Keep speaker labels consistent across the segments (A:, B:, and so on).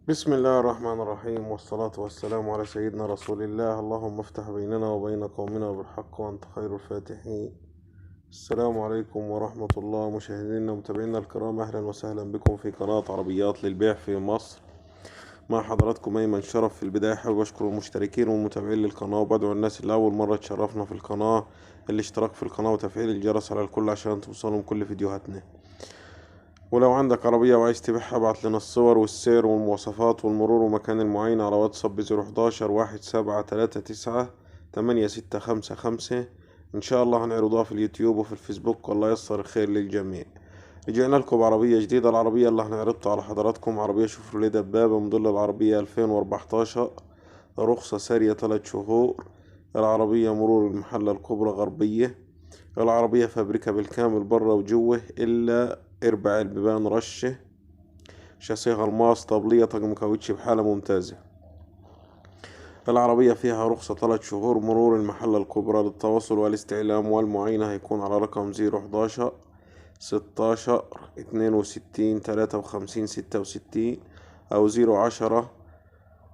A: بسم الله الرحمن الرحيم، والصلاة والسلام على سيدنا رسول الله. اللهم افتح بيننا وبين قومنا بالحق وأنت خير الفاتحين. السلام عليكم ورحمة الله. مشاهدينا ومتابعينا الكرام، أهلا وسهلا بكم في قناة عربيات للبيع في مصر. مع حضراتكم أيمن شرف. في البداية حابب أشكر المشتركين والمتابعين للقناة، وبدعو الناس اللي أول مرة تشرفنا في القناة الاشتراك في القناة وتفعيل الجرس على الكل عشان توصلهم كل فيديوهاتنا. ولو عندك عربية وعايز تبيعها ابعت لنا الصور والسعر والمواصفات والمرور ومكان المعاينة على واتساب 011 1739 8655. إن شاء الله هنعرضها في اليوتيوب وفي الفيسبوك، والله ييسر الخير للجميع. رجعنا لكم بعربية جديدة. العربية اللي هنعرضها على حضراتكم عربية شوفروليه دبابة، موديل العربية 2014، رخصة سارية 3 شهور. العربية مرور المحلة الكبرى غربية. العربية فابريكا بالكامل برا وجوه إلا اربع البيبان رشة، شاسيه الماس، طبلية، طقم كاوتش بحالة ممتازة. العربية فيها رخصة 3 شهور. مرور المحلة الكبرى. للتواصل والاستعلام والمعاينة هيكون على رقم 011 16 62 53 66 أو 010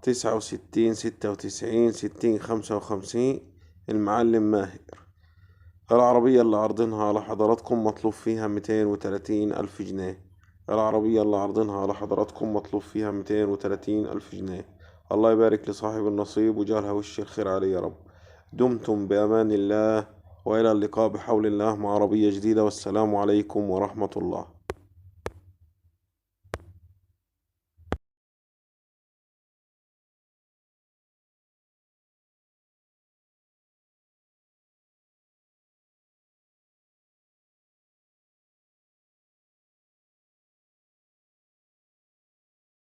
A: 69 96 60 55. المعلم ماهر. العربية اللي عرضنها على حضراتكم مطلوب فيها 230,000 جنيه. العربية اللي عرضنها على حضراتكم مطلوب فيها 230,000 جنيه. الله يبارك لصاحب النصيب وجعلها وش الخير عليه يا رب. دمتم بأمان الله، وإلى اللقاء بحول الله مع عربية جديدة، والسلام عليكم ورحمة الله.